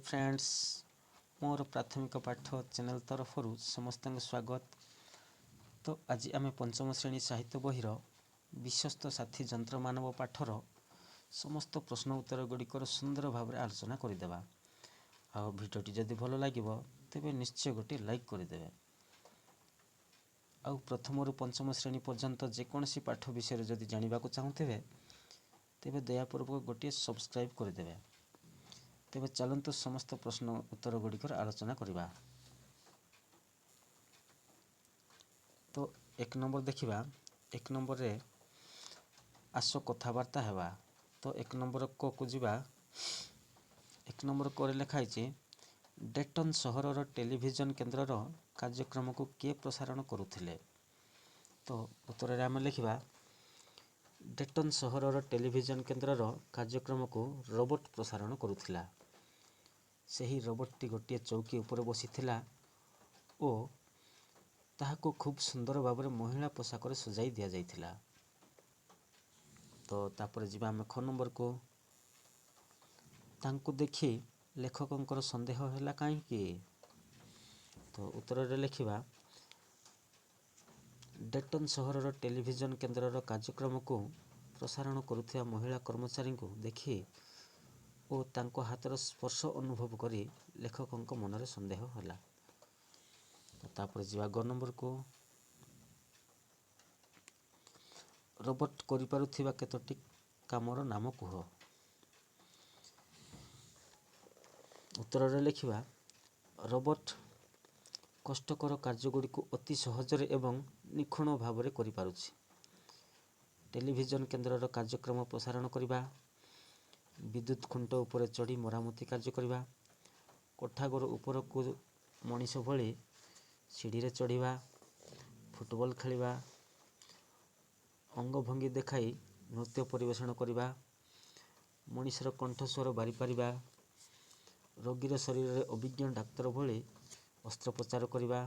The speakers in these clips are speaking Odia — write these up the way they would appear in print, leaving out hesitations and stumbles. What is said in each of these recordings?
ଫ୍ରେଣ୍ଡସ୍, ମୋର ପ୍ରାଥମିକ ପାଠ ଚ୍ୟାନେଲ୍ ତରଫରୁ ସମସ୍ତଙ୍କୁ ସ୍ୱାଗତ। ତ ଆଜି ଆମେ ପଞ୍ଚମ ଶ୍ରେଣୀ ସାହିତ୍ୟ ବହିର ବିଶ୍ୱସ୍ତ ସାଥୀ ଯନ୍ତ୍ରମାନବ ପାଠର ସମସ୍ତ ପ୍ରଶ୍ନ ଉତ୍ତର ଗୁଡ଼ିକର ସୁନ୍ଦର ଭାବରେ ଆଲୋଚନା କରିଦେବା। ଆଉ ଭିଡ଼ିଓଟି ଯଦି ଭଲ ଲାଗିବ, ତେବେ ନିଶ୍ଚୟ ଗୋଟିଏ ଲାଇକ୍ କରିଦେବେ। ଆଉ ପ୍ରଥମରୁ ପଞ୍ଚମ ଶ୍ରେଣୀ ପର୍ଯ୍ୟନ୍ତ ଯେକୌଣସି ପାଠ ବିଷୟରେ ଯଦି ଜାଣିବାକୁ ଚାହୁଁଥିବେ, ତେବେ ଦୟାପୂର୍ବକ ଗୋଟିଏ ସବସ୍କ୍ରାଇବ୍ କରିଦେବେ। ତେବେ ଚାଲନ୍ତୁ, ସମସ୍ତ ପ୍ରଶ୍ନ ଉତ୍ତର ଗୁଡ଼ିକର ଆଲୋଚନା କରିବା। ତ 1 ନମ୍ବର ଦେଖିବା। 1 ନମ୍ବରରେ ଆସ କଥାବାର୍ତ୍ତା ହେବା। ତ 1 ନମ୍ବର କକୁ ଯିବା। 1 ନମ୍ବର କରେ ଲେଖା ହେଇଛି, ଡେଟନ୍ ସହରର ଟେଲିଭିଜନ କେନ୍ଦ୍ରର କାର୍ଯ୍ୟକ୍ରମକୁ କିଏ ପ୍ରସାରଣ କରୁଥିଲେ? ତ ଉତ୍ତରରେ ଆମେ ଲେଖିବା, ଡେଟନ୍ ସହରର ଟେଲିଭିଜନ କେନ୍ଦ୍ରର କାର୍ଯ୍ୟକ୍ରମକୁ ରୋବୋଟ୍ ପ୍ରସାରଣ କରୁଥିଲା। ସେହି ରୋବୋଟ୍ଟି ଗୋଟିଏ ଚୌକି ଉପରେ ବସିଥିଲା ଓ ତାହାକୁ ଖୁବ୍ ସୁନ୍ଦର ଭାବରେ ମହିଳା ପୋଷାକରେ ସଜାଇ ଦିଆଯାଇଥିଲା। ତ ତାପରେ ଯିବା ଆମେ ଖ ନମ୍ବରକୁ। ତାଙ୍କୁ ଦେଖି ଲେଖକଙ୍କର ସନ୍ଦେହ ହେଲା କାହିଁକି? ତ ଉତ୍ତରରେ ଲେଖିବା, ଡେଟନ୍ ସହରର ଟେଲିଭିଜନ କେନ୍ଦ୍ରର କାର୍ଯ୍ୟକ୍ରମକୁ ପ୍ରସାରଣ କରୁଥିବା ମହିଳା କର୍ମଚାରୀଙ୍କୁ ଦେଖି ଓ ତାଙ୍କ ହାତର ସ୍ପର୍ଶ ଅନୁଭବ କରି ଲେଖକଙ୍କ ମନରେ ସନ୍ଦେହ ହେଲା। ତାପରେ ଯିବା ଗ ନମ୍ବରକୁ। ରୋବୋଟ୍ କରିପାରୁଥିବା କେତୋଟି କାମର ନାମ କୁହ। ଉତ୍ତରରେ ଲେଖିବା, ରୋବୋଟ୍ କଷ୍ଟକର କାର୍ଯ୍ୟଗୁଡ଼ିକୁ ଅତି ସହଜରେ ଏବଂ ନିଖୁଣ ଭାବରେ କରିପାରୁଛି। ଟେଲିଭିଜନ କେନ୍ଦ୍ରର କାର୍ଯ୍ୟକ୍ରମ ପ୍ରସାରଣ କରିବା, ବିଦ୍ୟୁତ ଖୁଣ୍ଟ ଉପରେ ଚଢ଼ି ମରାମତି କାର୍ଯ୍ୟ କରିବା, କୋଠାଘର ଉପରକୁ ମଣିଷ ଭଳି ସିଡ଼ିରେ ଚଢ଼ିବା, ଫୁଟବଲ ଖେଳିବା, ଅଙ୍ଗଭଙ୍ଗୀ ଦେଖାଇ ନୃତ୍ୟ ପରିବେଷଣ କରିବା, ମଣିଷର କଣ୍ଠସ୍ୱର ବାରିପାରିବା, ରୋଗୀର ଶରୀରରେ ଅଭିଜ୍ଞ ଡାକ୍ତର ଭଳି ଅସ୍ତ୍ରୋପଚାର କରିବା,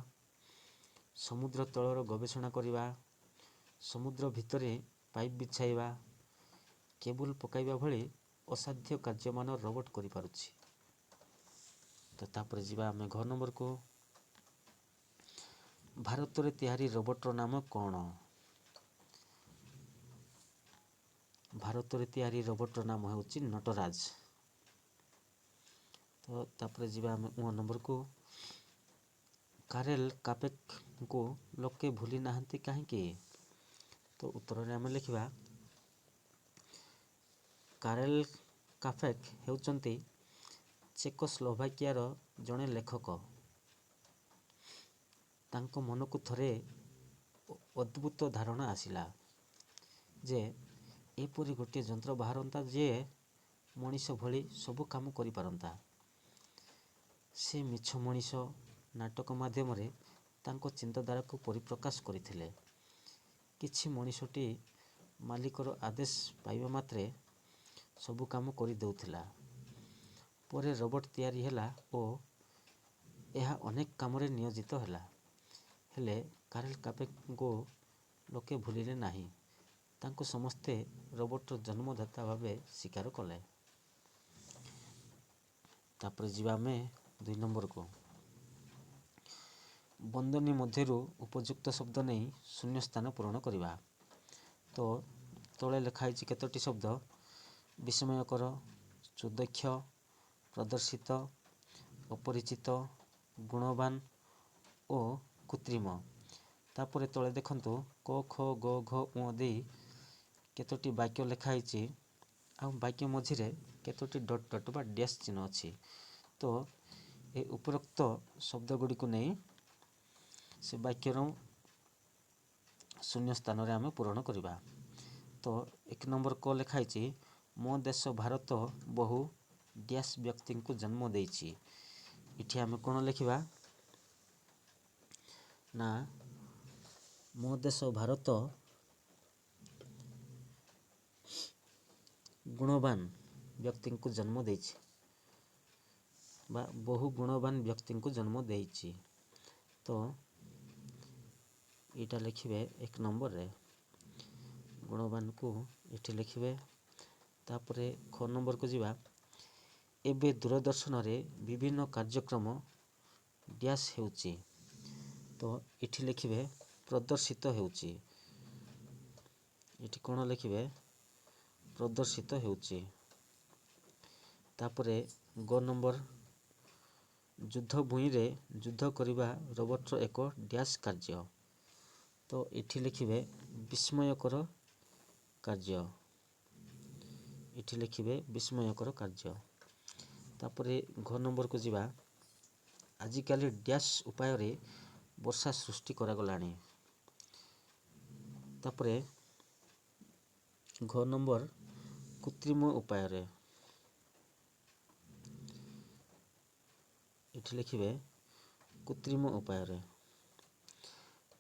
ସମୁଦ୍ର ତଳର ଗବେଷଣା କରିବା, ସମୁଦ୍ର ଭିତରେ ପାଇପ୍ ବିଛାଇବା, କେବୁଲ ପକାଇବା ଭଳି ଅସାଧ୍ୟ କାର୍ଯ୍ୟମାନ ରୋବୋଟ୍ କରିପାରୁଛି। ତ ତାପରେ ଯିବା ଆମେ ଘ ନମ୍ବରକୁ। ଭାରତରେ ତିଆରି ରୋବୋଟ୍ର ନାମ କ'ଣ? ଭାରତରେ ତିଆରି ରୋବୋଟ୍ର ନାମ ହେଉଛି ନଟରାଜ। ତ ତାପରେ ଯିବା ଆମେ ଉଁ ନମ୍ବରକୁ। କାରେଲ କାପେକଙ୍କୁ ଲୋକେ ଭୁଲି ନାହାନ୍ତି କାହିଁକି? ତ ଉତ୍ତରରେ ଆମେ ଲେଖିବା, କାରେଲ କାପେକ୍ ହେଉଛନ୍ତି ଚେକୋସ୍ଲୋଭାକିଆର ଜଣେ ଲେଖକ। ତାଙ୍କ ମନକୁ ଥରେ ଅଦ୍ଭୁତ ଧାରଣା ଆସିଲା ଯେ ଏପରି ଗୋଟିଏ ଯନ୍ତ୍ର ବାହାରନ୍ତା ଯେ ମଣିଷ ଭଳି ସବୁ କାମ କରିପାରନ୍ତା। ସେ ମିଛ ମଣିଷ ନାଟକ ମାଧ୍ୟମରେ ତାଙ୍କ ଚିନ୍ତାଧାରାକୁ ପରିପ୍ରକାଶ କରିଥିଲେ। କିଛି ମଣିଷଟି ମାଲିକର ଆଦେଶ ପାଇବା ମାତ୍ରେ ସବୁ କାମ କରିଦେଉଥିଲା। ପରେ ରୋବୋଟ୍ ତିଆରି ହେଲା ଓ ଏହା ଅନେକ କାମରେ ନିୟୋଜିତ ହେଲା। ହେଲେ କାରେଲ କାପେକଙ୍କୁ ଲୋକେ ଭୁଲିଲେ ନାହିଁ। ତାଙ୍କୁ ସମସ୍ତେ ରୋବୋଟ୍ର ଜନ୍ମଦାତା ଭାବେ ସ୍ୱୀକାର କଲେ। ତାପରେ ଯିବା ଆମେ 2 ନମ୍ବରକୁ। ବନ୍ଧନୀ ମଧ୍ୟରୁ ଉପଯୁକ୍ତ ଶବ୍ଦ ନେଇ ଶୂନ୍ୟ ସ୍ଥାନ ପୂରଣ କରିବା। ତ ତଳେ ଲେଖା ହେଇଛି କେତୋଟି ଶବ୍ଦ: ବିସ୍ମୟକର, ସୁଦକ୍ଷ, ପ୍ରଦର୍ଶିତ, ଅପରିଚିତ, ଗୁଣବାନ ଓ କୃତ୍ରିମ। ତାପରେ ତଳେ ଦେଖନ୍ତୁ, କ ଖ ଗ ଘ ଉଁ ଦେଇ କେତୋଟି ବାକ୍ୟ ଲେଖା ହେଇଛି ଆଉ ବାକ୍ୟ ମଝିରେ କେତୋଟି ଡଟ୍ ଡଟ୍ ବା ଡ୍ୟାସ୍ ଚିହ୍ନ ଅଛି। ତ ଏ ଉପରୋକ୍ତ ଶବ୍ଦ ଗୁଡ଼ିକୁ ନେଇ ସେ ବାକ୍ୟର ଶୂନ୍ୟ ସ୍ଥାନରେ ଆମେ ପୂରଣ କରିବା। ତ 1 ନମ୍ବର କ ଲେଖା ହେଇଛି, ମୋ ଦେଶ ଭାରତ ବହୁ ଡ୍ୟାସ୍ ବ୍ୟକ୍ତିଙ୍କୁ ଜନ୍ମ ଦେଇଛି। ଏଠି ଆମେ କ'ଣ ଲେଖିବା ନା, ମୋ ଦେଶ ଭାରତ ଗୁଣବାନ ବ୍ୟକ୍ତିଙ୍କୁ ଜନ୍ମ ଦେଇଛି ବା ବହୁ ଗୁଣବାନ ବ୍ୟକ୍ତିଙ୍କୁ ଜନ୍ମ ଦେଇଛି। ତ ଏଇଟା ଲେଖିବେ 1 ନମ୍ବରରେ, ଗୁଣବାନକୁ ଏଠି ଲେଖିବେ। ତାପରେ ଖ ନମ୍ବରକୁ ଯିବା। ଏବେ ଦୂରଦର୍ଶନରେ ବିଭିନ୍ନ କାର୍ଯ୍ୟକ୍ରମ ଡ୍ୟାସ୍ ହେଉଛି। ତ ଏଠି ଲେଖିବେ ପ୍ରଦର୍ଶିତ ହେଉଛି। ଏଠି କ'ଣ ଲେଖିବେ? ପ୍ରଦର୍ଶିତ ହେଉଛି। ତାପରେ ଗ ନମ୍ବର, ଯୁଦ୍ଧ ଭୂଇଁରେ ଯୁଦ୍ଧ କରିବା ରୋବୋଟ୍ର ଏକ ଡ୍ୟାସ୍ କାର୍ଯ୍ୟ। ତ ଏଠି ଲେଖିବେ ବିସ୍ମୟକର କାର୍ଯ୍ୟ। ଏଠି ଲେଖିବେ ବିସ୍ମୟକର କାର୍ଯ୍ୟ। ତାପରେ ଘ ନମ୍ବରକୁ ଯିବା। ଆଜିକାଲି ଡ୍ୟାସ୍ ଉପାୟରେ ବର୍ଷା ସୃଷ୍ଟି କରାଗଲାଣି। ତାପରେ ଘ ନମ୍ବର, କୃତ୍ରିମ ଉପାୟରେ। ଏଠି ଲେଖିବେ କୃତ୍ରିମ ଉପାୟରେ।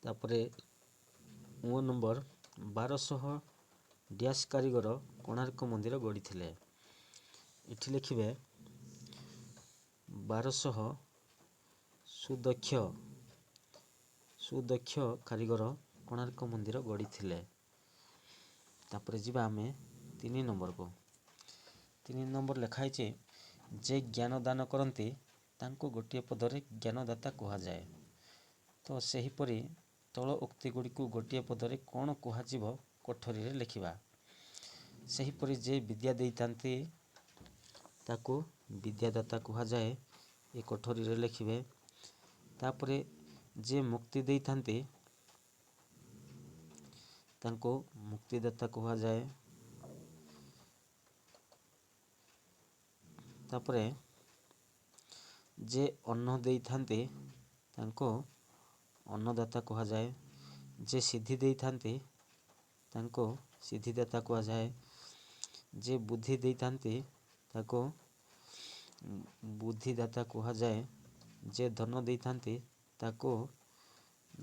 ତାପରେ ଓ ନମ୍ବର, 1200 ଡ୍ୟାସ୍ କାରିଗର କୋଣାର୍କ ମନ୍ଦିର ଗଢ଼ିଥିଲେ। ଏଠି ଲେଖିବେ 1200 ସୁଦକ୍ଷ କାରିଗର କୋଣାର୍କ ମନ୍ଦିର ଗଢ଼ିଥିଲେ। ତାପରେ ଯିବା ଆମେ 3 ନମ୍ବରକୁ। 3 ନମ୍ବର ଲେଖା ହେଇଛି, ଯେ ଜ୍ଞାନ ଦାନ କରନ୍ତି ତାଙ୍କୁ ଗୋଟିଏ ପଦରେ ଜ୍ଞାନଦାତା କୁହାଯାଏ। ତ ସେହିପରି ତଳ ଉକ୍ତି ଗୁଡ଼ିକୁ ଗୋଟିଏ ପଦରେ କ'ଣ କୁହାଯିବ କୋଠରୀରେ ଲେଖିବା। ସେହିପରି ଯେ ବିଦ୍ୟା ଦେଇଥାନ୍ତି ତାକୁ ବିଦ୍ୟାଦାତା କୁହାଯାଏ, ଏ କୋଠରୀରେ ଲେଖିବେ। ତାପରେ ଯେ ମୁକ୍ତି ଦେଇଥାନ୍ତି ତାଙ୍କୁ ମୁକ୍ତିଦାତା କୁହାଯାଏ। ତାପରେ ଯେ ଅନ୍ନ ଦେଇଥାନ୍ତି ତାଙ୍କୁ ଅନ୍ନଦାତା କୁହାଯାଏ। ଯେ ସିଦ୍ଧି ଦେଇଥାନ୍ତି ତାଙ୍କୁ ସିଦ୍ଧିଦାତା କୁହାଯାଏ। ଯେ ବୁଦ୍ଧି ଦେଇଥାନ୍ତି ତାକୁ ବୁଦ୍ଧିଦାତା କୁହାଯାଏ। ଯେ ଧନ ଦେଇଥାନ୍ତି ତାକୁ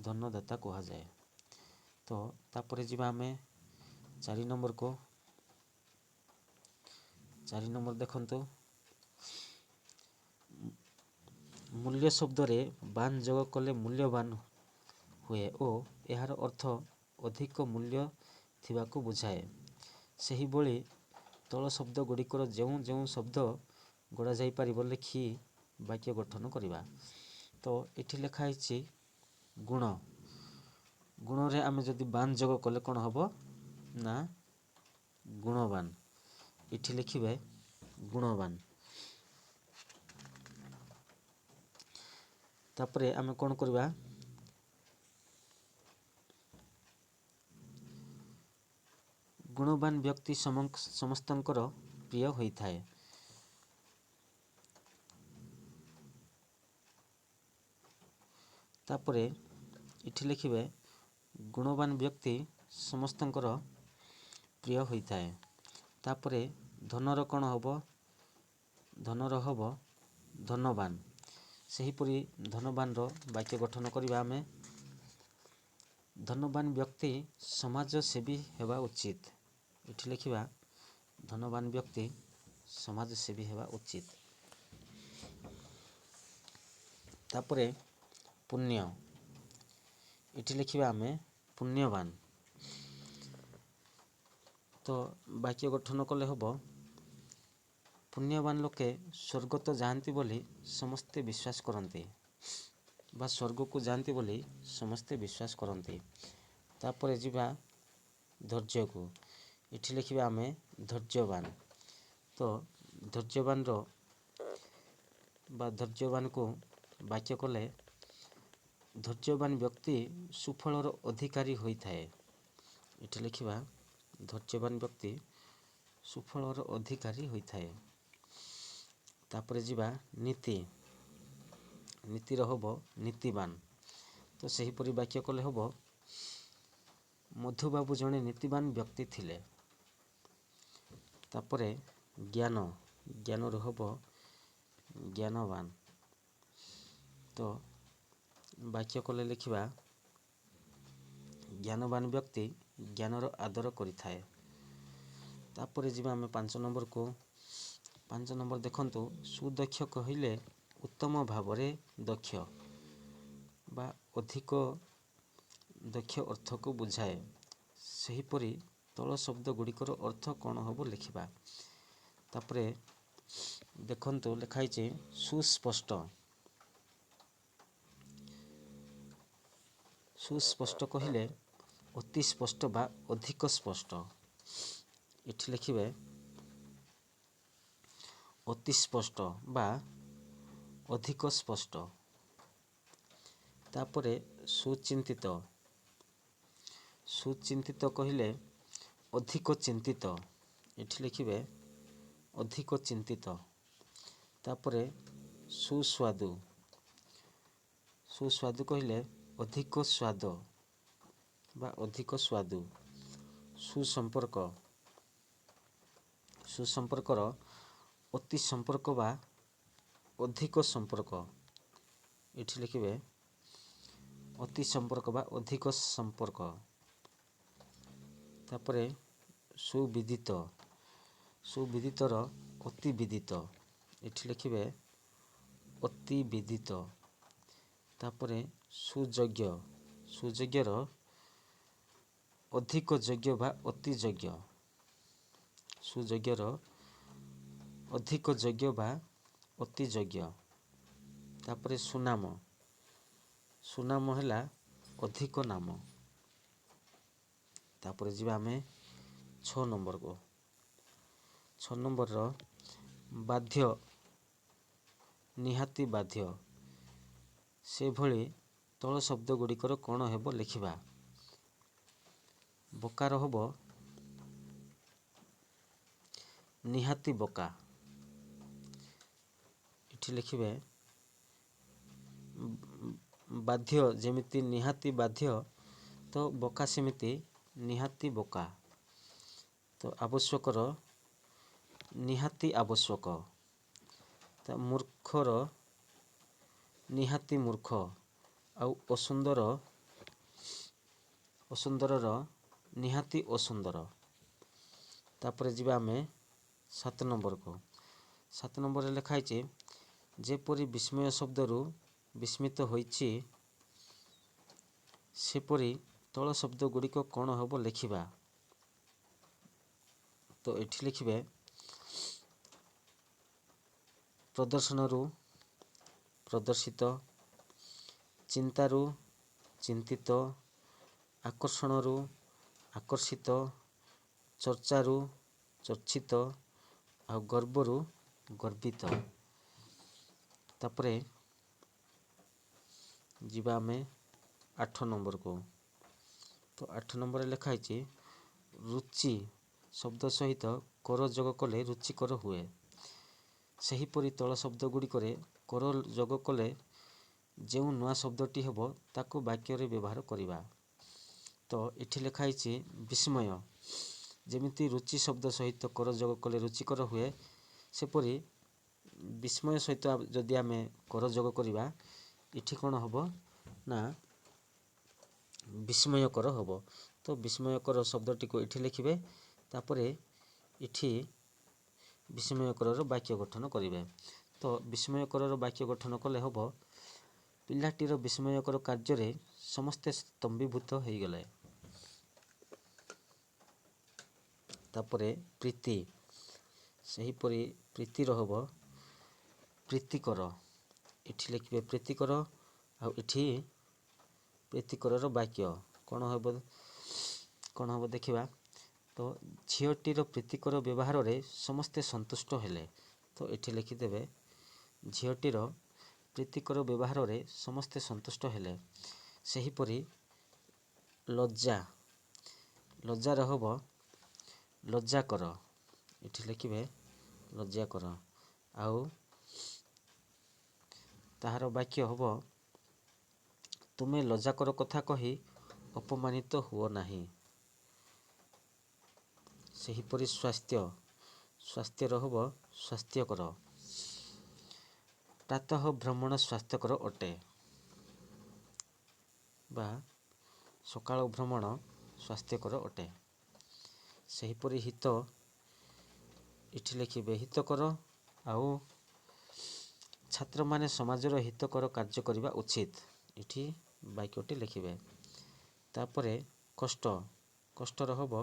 ଧନଦାତା କୁହାଯାଏ। ତ ତାପରେ ଯିବା ଆମେ 4 ନମ୍ବରକୁ। 4 ନମ୍ବର ଦେଖନ୍ତୁ, ମୂଲ୍ୟ ଶବ୍ଦରେ ବାନ୍ ଯୋଗ କଲେ ମୂଲ୍ୟବାନ ହୁଏ ଓ ଏହାର ଅର୍ଥ ଅଧିକ ମୂଲ୍ୟ ଥିବାକୁ ବୁଝାଏ। ସେହିଭଳି ତଳ ଶବ୍ଦ ଗୁଡ଼ିକର ଯେଉଁ ଯେଉଁ ଶବ୍ଦ ଗଢ଼ାଯାଇପାରିବ ଲେଖି ବାକ୍ୟ ଗଠନ କରିବା। ତ ଏଠି ଲେଖା ହେଇଛି ଗୁଣ। ଗୁଣରେ ଆମେ ଯଦି ବାନ୍ ଯୋଗ କଲେ କ'ଣ ହେବ ନା ଗୁଣବାନ। ଏଠି ଲେଖିବେ ଗୁଣବାନ। ତାପରେ ଆମେ କ'ଣ କରିବା? ଗୁଣବାନ ବ୍ୟକ୍ତି ସମସ୍ତଙ୍କର ପ୍ରିୟ ହୋଇଥାଏ। ତାପରେ ଏଠି ଲେଖିବେ ଗୁଣବାନ ବ୍ୟକ୍ତି ସମସ୍ତଙ୍କର ପ୍ରିୟ ହୋଇଥାଏ। ତାପରେ ଧନର କ'ଣ ହେବ? ଧନର ହେବ ଧନବାନ। ସେହିପରି ଧନବାନର ବାକ୍ୟ ଗଠନ କରିବା ଆମେ। ଧନବାନ ବ୍ୟକ୍ତି ସମାଜସେବୀ ହେବା ଉଚିତ। ଏଠି ଲେଖିବା ଧନବାନ ବ୍ୟକ୍ତି ସମାଜସେବୀ ହେବା ଉଚିତ। ତାପରେ ପୁଣ୍ୟ, ଏଠି ଲେଖିବା ଆମେ ପୁଣ୍ୟବାନ। ତ ବାକ୍ୟ ଗଠନ କଲେ ହେବ ପୁଣ୍ୟବାନ ଲୋକେ ସ୍ୱର୍ଗତ ଯାଆନ୍ତି ବୋଲି ସମସ୍ତେ ବିଶ୍ୱାସ କରନ୍ତି, ବା ସ୍ୱର୍ଗକୁ ଯାଆନ୍ତି ବୋଲି ସମସ୍ତେ ବିଶ୍ୱାସ କରନ୍ତି। ତାପରେ ଯିବା ଧୈର୍ଯ୍ୟକୁ। ଏଠି ଲେଖିବା ଆମେ ଧୈର୍ଯ୍ୟବାନ। ତ ଧୈର୍ଯ୍ୟବାନର ବା ଧୈର୍ଯ୍ୟବାନକୁ ବାକ୍ୟ କଲେ ଧୈର୍ଯ୍ୟବାନ ବ୍ୟକ୍ତି ସୁଫଳର ଅଧିକାରୀ ହୋଇଥାଏ। ଏଠି ଲେଖିବା ଧୈର୍ଯ୍ୟବାନ ବ୍ୟକ୍ତି ସୁଫଳର ଅଧିକାରୀ ହୋଇଥାଏ। ତାପରେ ଯିବା ନୀତି। ନୀତିର ହେବ ନୀତିବାନ। ତ ସେହିପରି ବାକ୍ୟ କଲେ ହେବ ମଧୁବାବୁ ଜଣେ ନୀତିବାନ ବ୍ୟକ୍ତି ଥିଲେ। ତାପରେ ଜ୍ଞାନ, ଜ୍ଞାନରୁ ହେବ ଜ୍ଞାନବାନ। ତ ବାକ୍ୟ କଲେ ଲେଖିବା ଜ୍ଞାନବାନ ବ୍ୟକ୍ତି ଜ୍ଞାନର ଆଦର କରିଥାଏ। ତାପରେ ଯିବା ଆମେ 5 ନମ୍ବରକୁ। 5 ନମ୍ବର ଦେଖନ୍ତୁ, ସୁଦକ୍ଷ କହିଲେ ଉତ୍ତମ ଭାବରେ ଦକ୍ଷ ବା ଅଧିକ ଦକ୍ଷ ଅର୍ଥକୁ ବୁଝାଏ। ସେହିପରି ତଳ ଶବ୍ଦ ଗୁଡ଼ିକର ଅର୍ଥ କ'ଣ ହେବ ଲେଖିବା। ତାପରେ ଦେଖନ୍ତୁ ଲେଖା ହେଇଛି ସୁସ୍ପଷ୍ଟ। ସୁସ୍ପଷ୍ଟ କହିଲେ ଅତି ସ୍ପଷ୍ଟ ବା ଅଧିକ ସ୍ପଷ୍ଟ। ଏଠି ଲେଖିବେ ଅତି ସ୍ପଷ୍ଟ ବା ଅଧିକ ସ୍ପଷ୍ଟ। ତାପରେ ସୁଚିନ୍ତିତ। ସୁଚିନ୍ତିତ କହିଲେ ଅଧିକ ଚିନ୍ତିତ। ଏଠି ଲେଖିବେ ଅଧିକ ଚିନ୍ତିତ। ତାପରେ ସୁସ୍ୱାଦୁ। ସୁସ୍ୱାଦୁ କହିଲେ ଅଧିକ ସ୍ୱାଦ ବା ଅଧିକ ସ୍ୱାଦୁ। ସୁସମ୍ପର୍କ। ସୁସମ୍ପର୍କର ଅତି ସମ୍ପର୍କ ବା ଅଧିକ ସମ୍ପର୍କ। ଏଠି ଲେଖିବେ ଅତି ସମ୍ପର୍କ ବା ଅଧିକ ସମ୍ପର୍କ। ତାପରେ ସୁବିଦିତ। ସୁବିଦିତର ଅତି ବିଦିତ। ଏଠି ଲେଖିବେ ଅତି ବିଦିତ। ତାପରେ ସୁଯୋଗ୍ୟ। ସୁଯୋଗ୍ୟର ଅଧିକ ଯୋଗ୍ୟ ବା ଅତି ଯୋଗ୍ୟ। ସୁଯୋଗ୍ୟର ଅଧିକ ଯୋଗ୍ୟ ବା ଅତି ଯୋଗ୍ୟ। ତାପରେ ସୁନାମ। ସୁନାମ ହେଲା ଅଧିକ ନାମ। ତାପରେ ଯିବା ଆମେ 6 ନମ୍ବରକୁ। 6 ନମ୍ବରର ବାଧ୍ୟ, ନିହାତି ବାଧ୍ୟ। ସେଭଳି ତଳ ଶବ୍ଦ ଗୁଡ଼ିକର କ'ଣ ହେବ ଲେଖିବା। ବୋକାର ହେବ ନିହାତି ବୋକା। ଏଠି ଲେଖିବେ ବାଧ୍ୟ, ଯେମିତି ନିହାତି ବାଧ୍ୟ ତ ବୋକା ସେମିତି ନିହାତି ବୋକା। ତ ଆବଶ୍ୟକର ନିହାତି ଆବଶ୍ୟକ। ତ ମୂର୍ଖର ନିହାତି ମୂର୍ଖ। ଆଉ ଅସୁନ୍ଦର, ଅସୁନ୍ଦରର ନିହାତି ଅସୁନ୍ଦର। ତାପରେ ଯିବା ଆମେ 7 ନମ୍ବରକୁ। 7 ନମ୍ବରରେ ଲେଖା ହେଇଛି ଯେପରି ବିସ୍ମୟ ଶବ୍ଦରୁ ବିସ୍ମିତ ହୋଇଛି ସେପରି ତଳ ଶବ୍ଦ ଗୁଡ଼ିକ କ'ଣ ହେବ ଲେଖିବା। ତ ଏଠି ଲେଖିବେ ପ୍ରଦର୍ଶନରୁ ପ୍ରଦର୍ଶିତ, ଚିନ୍ତାରୁ ଚିନ୍ତିତ, ଆକର୍ଷଣରୁ ଆକର୍ଷିତ, ଚର୍ଚ୍ଚାରୁ ଚର୍ଚ୍ଚିତ, ଆଉ ଗର୍ବରୁ ଗର୍ବିତ। ତାପରେ ଯିବା ଆମେ 8 ନମ୍ବରକୁ। ତ 8 ନମ୍ବରରେ ଲେଖା ହେଇଛି ରୁଚି ଶବ୍ଦ ସହିତ କର ଯୋଗ କଲେ ରୁଚିକର ହୁଏ। ସେହିପରି ତଳ ଶବ୍ଦ ଗୁଡ଼ିକରେ କର ଯୋଗ କଲେ ଯେଉଁ ନୂଆ ଶବ୍ଦଟି ହେବ ତାକୁ ବାକ୍ୟରେ ବ୍ୟବହାର କରିବା। ତ ଏଠି ଲେଖା ହେଇଛି ବିସ୍ମୟ, ଯେମିତି ରୁଚି ଶବ୍ଦ ସହିତ କର ଯୋଗ କଲେ ରୁଚିକର ହୁଏ, ସେପରି ବିସ୍ମୟ ସହିତ ଯଦି ଆମେ କର ଯୋଗ କରିବା ଏଠି କ'ଣ ହେବ ନା ବିସ୍ମୟକର ହେବ। ତ ବିସ୍ମୟକର ଶବ୍ଦଟିକୁ ଏଠି ଲେଖିବେ, ତାପରେ ଏଠି ବିସ୍ମୟକରର ବାକ୍ୟ ଗଠନ କରିବେ। ତ ବିସ୍ମୟକରର ବାକ୍ୟ ଗଠନ କଲେ ହେବ ପିଲାଟିର ବିସ୍ମୟକର କାର୍ଯ୍ୟରେ ସମସ୍ତେ ସ୍ତମ୍ଭୀଭୂତ ହୋଇଗଲେ। ତାପରେ ପ୍ରୀତି, ସେହିପରି ପ୍ରୀତିର ହେବ ପ୍ରୀତିକର। ଏଠି ଲେଖିବେ ପ୍ରୀତିକର, ଆଉ ଏଠି ପ୍ରୀତିକରର ବାକ୍ୟ କ'ଣ ହେବ, କ'ଣ ହେବ ଦେଖିବା। ତ ଝିଅଟିର ପ୍ରୀତିକର ବ୍ୟବହାରରେ ସମସ୍ତେ ସନ୍ତୁଷ୍ଟ ହେଲେ। ତ ଏଠି ଲେଖିଦେବେ ଝିଅଟିର ପ୍ରୀତିକର ବ୍ୟବହାରରେ ସମସ୍ତେ ସନ୍ତୁଷ୍ଟ ହେଲେ। ସେହିପରି ଲଜ୍ଜା, ଲଜ୍ଜାର ହେବ ଲଜ୍ଜାକର। ଏଠି ଲେଖିବେ ଲଜ୍ଜାକର, ଆଉ ତାହାର ବାକ୍ୟ ହେବ ତୁମେ ଲଜ୍ଜାକର କଥା କହି ଅପମାନିତ ହୁଅ ନାହିଁ। ସେହିପରି ସ୍ୱାସ୍ଥ୍ୟ, ସ୍ୱାସ୍ଥ୍ୟର ହେବ ସ୍ୱାସ୍ଥ୍ୟକର। ପ୍ରାତଃ ଭ୍ରମଣ ସ୍ୱାସ୍ଥ୍ୟକର ଅଟେ ବା ସକାଳ ଭ୍ରମଣ ସ୍ୱାସ୍ଥ୍ୟକର ଅଟେ। ସେହିପରି ହିତ, ଏଠି ଲେଖିବେ ହିତକର, ଆଉ ଛାତ୍ରମାନେ ସମାଜର ହିତକର କାର୍ଯ୍ୟ କରିବା ଉଚିତ, ଏଠି ବାକ୍ୟଟି ଲେଖିବେ। ତାପରେ କଷ୍ଟ, କଷ୍ଟର ହେବ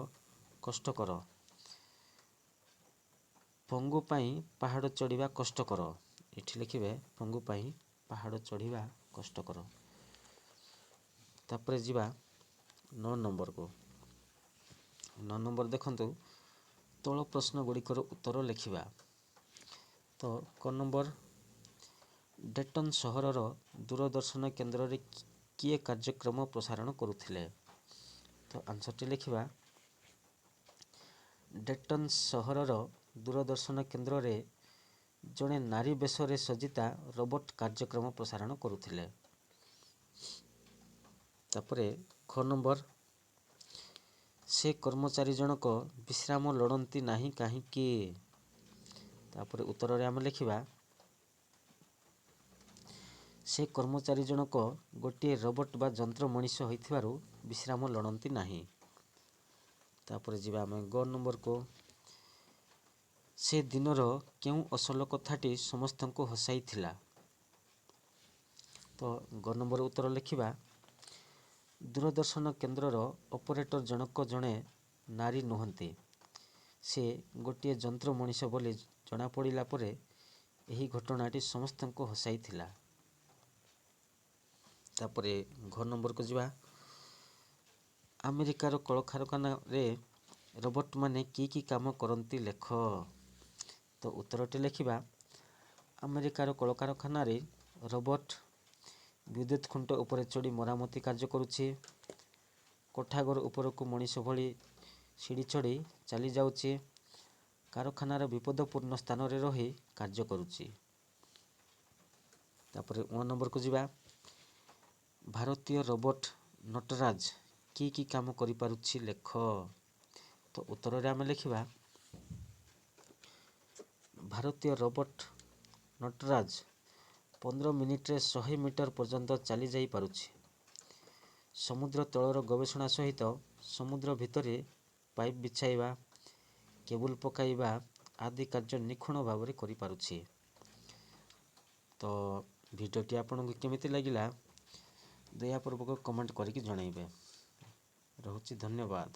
କଷ୍ଟକର। ପଙ୍ଗୁ ପାଇଁ ପାହାଡ଼ ଚଢ଼ିବା କଷ୍ଟକର। ଏଠି ଲେଖିବେ, ପଙ୍ଗୁ ପାଇଁ ପାହାଡ଼ ଚଢ଼ିବା କଷ୍ଟକର। ତାପରେ ଯିବା 9 ନମ୍ବରକୁ। 9 ନମ୍ବର ଦେଖନ୍ତୁ, ତଳ ପ୍ରଶ୍ନ ଗୁଡ଼ିକର ଉତ୍ତର ଲେଖିବା। ତ କ ନମ୍ବର, ଡେଟନ୍ ସହରର ଦୂରଦର୍ଶନ କେନ୍ଦ୍ରରେ କିଏ କାର୍ଯ୍ୟକ୍ରମ ପ୍ରସାରଣ କରୁଥିଲେ? ତ ଆନ୍ସରଟି ଲେଖିବା, ଡେଟନ୍ ସହରର ଦୂରଦର୍ଶନ କେନ୍ଦ୍ରରେ ଜଣେ ନାରୀ ବେଶରେ ସଜିତା ରୋବୋଟ୍ କାର୍ଯ୍ୟକ୍ରମ ପ୍ରସାରଣ କରୁଥିଲେ। ତାପରେ ଖ ନମ୍ବର, ସେ କର୍ମଚାରୀ ଜଣକ ବିଶ୍ରାମ ଲୋଡ଼ନ୍ତି ନାହିଁ କାହିଁକି? ତାପରେ ଉତ୍ତରରେ ଆମେ ଲେଖିବା, ସେ କର୍ମଚାରୀ ଜଣକ ଗୋଟିଏ ରୋବୋଟ୍ ବା ଯନ୍ତ୍ର ମଣିଷ ହୋଇଥିବାରୁ ବିଶ୍ରାମ ଲୋଡ଼ନ୍ତି ନାହିଁ। ତାପରେ ଯିବା ଆମେ ଗ ନମ୍ବରକୁ। ସେ ଦିନର କେଉଁ ଅସଲ କଥାଟି ସମସ୍ତଙ୍କୁ ହସାଇଥିଲା? ତ ଗ ନମ୍ବର ଉତ୍ତର ଲେଖିବା, ଦୂରଦର୍ଶନ କେନ୍ଦ୍ରର ଅପରେଟର ଜଣକ ଜଣେ ନାରୀ ନୁହନ୍ତି, ସେ ଗୋଟିଏ ଯନ୍ତ୍ର ମଣିଷ ବୋଲି ଜଣାପଡ଼ିଲା ପରେ ଏହି ଘଟଣାଟି ସମସ୍ତଙ୍କୁ ହସାଇଥିଲା। ତାପରେ ଘ ନମ୍ବରକୁ ଯିବା। ଆମେରିକାର କଳକାରଖାନାରେ ରୋବୋଟ୍ମାନେ କି କି କାମ କରନ୍ତି ଲେଖ। ତ ଉତ୍ତରଟି ଲେଖିବା, ଆମେରିକାର କଳକାରଖାନାରେ ରୋବୋଟ୍ ବିଦ୍ୟୁତ ଖୁଣ୍ଟ ଉପରେ ଚଢ଼ି ମରାମତି କାର୍ଯ୍ୟ କରୁଛି, କୋଠାଘର ଉପରକୁ ମଣିଷ ଭଳି ସିଡ଼ି ଚଢ଼ି ଚାଲିଯାଉଛି, କାରଖାନାର ବିପଦପୂର୍ଣ୍ଣ ସ୍ଥାନରେ ରହି କାର୍ଯ୍ୟ କରୁଛି। ତାପରେ 1 ନମ୍ବରକୁ ଯିବା। ଭାରତୀୟ ରୋବୋଟ୍ ନଟରାଜ କି କି କାମ କରିପାରୁଛି ଲେଖ। ତ ଉତ୍ତରରେ ଆମେ ଲେଖିବା, ଭାରତୀୟ ରୋବୋଟ୍ ନଟରାଜ 15 ମିନିଟରେ 100 ମିଟର ପର୍ଯ୍ୟନ୍ତ ଚାଲି ଯାଇପାରୁଛି, ସମୁଦ୍ର ତଳର ଗବେଷଣା ସହିତ ସମୁଦ୍ର ଭିତରେ ପାଇପ୍ ବିଛାଇବା, କେବୁଲ ପକାଇବା ଆଦି କାର୍ଯ୍ୟ ନିଖୁଣ ଭାବରେ କରିପାରୁଛି। ତ ଭିଡ଼ିଓଟି ଆପଣଙ୍କୁ କେମିତି ଲାଗିଲା ଦୟାପୂର୍ବକ କମେଣ୍ଟ କରିକି ଜଣାଇବେ। ରହୁଛି, ଧନ୍ୟବାଦ।